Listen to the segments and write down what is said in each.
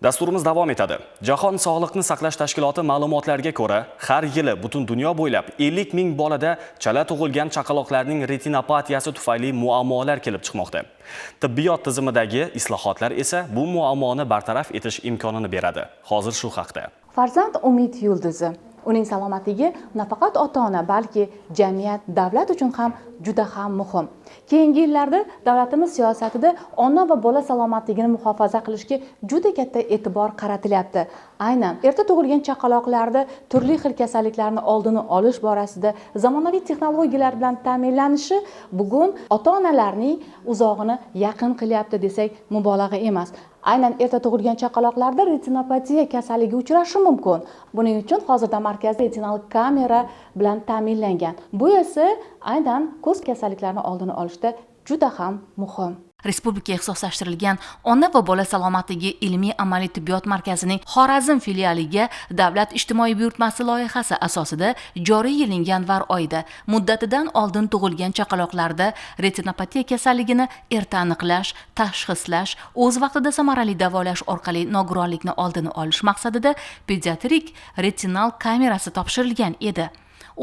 Dasturimiz davom etadi. Jahon sog'liqni saqlash tashkiloti ma'lumotlariga ko'ra, har yili butun dunyo bo'ylab 50 ming bolada chala tug'ilgan chaqaloqlarning retinopatiyasi tufayli muammolar kelib chiqmoqda. Tibbiyot tizimidagi islohotlar esa bu muammoni bartaraf etish imkonini beradi. Hozir shu haqda. Farzand umid yulduzi. Uning salomatligi nafaqat ota ona, balki jamiyat, davlat uchun ham juda ham muhim. Keyingi yillarda davlatimiz siyosatida ona va bola salomatligini muhofaza qilishga juda katta e'tibor qaratilyapti. Aynan erta tug'ilgan chaqaloqlarda turli xil kasalliklarni oldini olish borasida zamonaviy texnologiyalar bilan ta'minlanishi bugun ota onalarning uzog'ini yaqin qilyapti desak, mubolag'a emas. Aynan erta tug'ilgan chaqaloqlarda retinopatiya kasalligi uchrashi mumkin. Buning uchun hozirda markazda retinal kamera bilan ta'minlangan. Bu esa aynan ko'z kasalliklarini oldini olishda juda ham muhim. Respublika ixtisoslashtirilgan ona va bola salomatligi ilmiy amaliy tibbiyot markazining Xorazm filialiga davlat ijtimoiy buyurtmasi loyihasi asosida joriy yilning yanvar oyida muddatidan oldin tug'ilgan chaqaloqlarda retinopatiya kasalligini erta aniqlash, tashxislash, o'z vaqtida samarali davolash orqali nogironlikni oldini olish maqsadida pediatrik retinal kamerasi topshirilgan edi.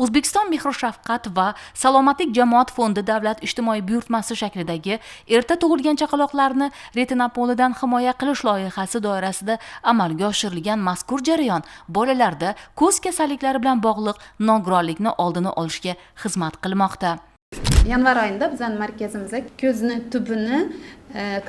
O'zbekiston mehr shafqat va salomatlik jamoat fondi davlat ijtimoiy buyurtmasi shaklidagi erta tug'ilgan chaqaloqlarni retinopatiyadan himoya qilish loyihasi doirasida amalga oshirilgan mazkur jarayon bolalarda ko'z kasalliklari bilan bog'liq nogironlikni oldini olishga xizmat qilmoqda. Yanvar oyida bizani markazimizga ko'zni tubini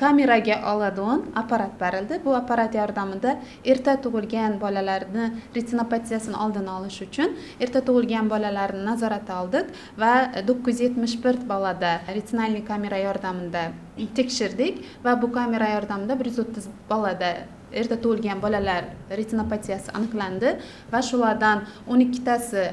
kameraga oladigan apparat berildi. Bu apparat yordamida erta tug'ilgan bolalarni retinopatiyasini oldini olish uchun erta tug'ilgan bolalarni nazoratga oldik va 971 bolada ретинальный kamera yordamida tekshirdik va bu kamera yordamida 130 bolada erta tug'ilgan bolalar retinopatiyasi aniqlandi va shulardan 12tasi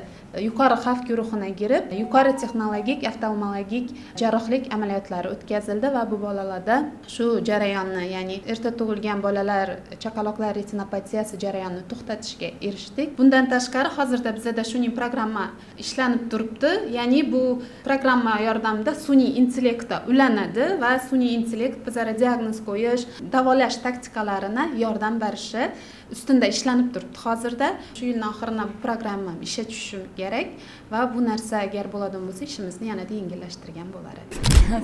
yuqori xavf guruhiga kirib, yuqori texnologik oftalmologik jarrohlik amaliyotlari o'tkazildi va bu bolalarda shu jarayonni, ya'ni erta tug'ilgan bolalar, chaqaloqlar retinopatiyasi jarayonini to'xtatishga erishdik. Bundan tashqari, hozirda bizada shuning programma ishlanib turibdi, ya'ni bu programma yordamida sun'iy intellektda ulanadi va sun'iy intellekt bizlarga diagnoz qo'yish, davolash taktikalarini yordam berishi ustida ishlanib turibdi hozirda. Shu yilni oxirida bu programma ishga tushishi kerak va bu narsa agar bo'ladigan bo'lsa, ishimizni yanada yengillashtirgan bo'lar edi.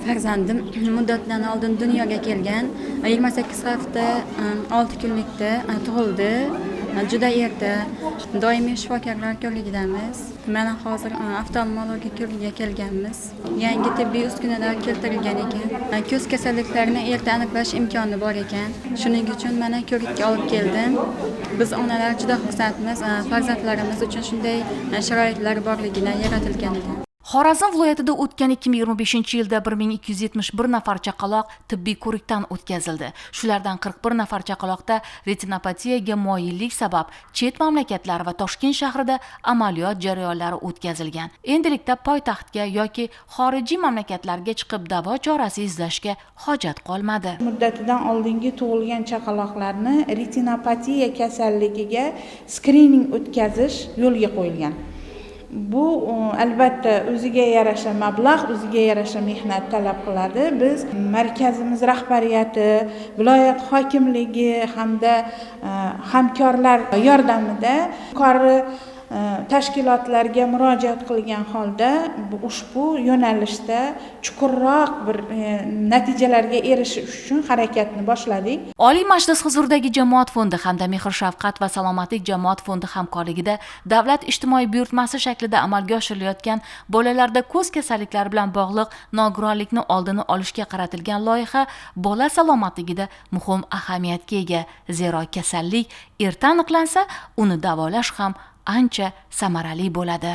Farzandim muddatidan oldin dunyoga kelgan, 28 hafta 6 kunlikda tug'ildi, juda erta. Doimiy shifokorlar ko'rigidamiz. Mana hozir oftalmologiya ko'rigiga kelganmiz. Yangi tibbiy uskunalar keltirilgan ekan, ko'z kasalliklarini erta aniqlash imkoni bor ekan. Shuning uchun mana ko'rikka olib keldim. Biz, onalar, juda xursandmiz farzandlarimiz uchun shunday sharoitlar borligidan, yaratilganidan. Xorazm viloyatida o'tgan 2025 yilda 1271 nafar chaqaloq tibbiy ko'rikdan o'tkazildi. Shulardan 41 nafar chaqaloqda retinopatiyaga moyillik sabab chet mamlakatlar va Toshkent shahrida amaliyot jarayonlari o'tkazilgan. Endilikda poytaxtga yoki xorijiy mamlakatlarga chiqib davo chorasi izlashga hojat qolmadi. Muddatidan oldingi tug'ilgan chaqaloqlarni retinopatiya kasalligiga skrining o'tkazish yo'lga qo'yilgan. Bu albatta o'ziga yarasha mablag', o'ziga yarasha mehnat talab qiladi. Biz, markazimiz rahbariyati, viloyat hokimligi hamda hamkorlar yordamida yuqori tashkilotlarga murojaat qilgan holda ushbu yo'nalishda chuqurroq bir natijalarga erishish uchun harakatni boshladik. Oliy Majlis huzuridagi Jamoat fondi hamda Mehr shafqat va salomatlik jamoat fondi hamkorligida davlat ijtimoiy buyurtmasi shaklida amalga oshirilayotgan bolalarda ko'z kasalliklari bilan bog'liq nogironlikni oldini olishga qaratilgan loyiha bola salomatligida muhim ahamiyatga ega, zero kasallik erta aniqlansa, uni davolash ham ancha samarali bo'ladi.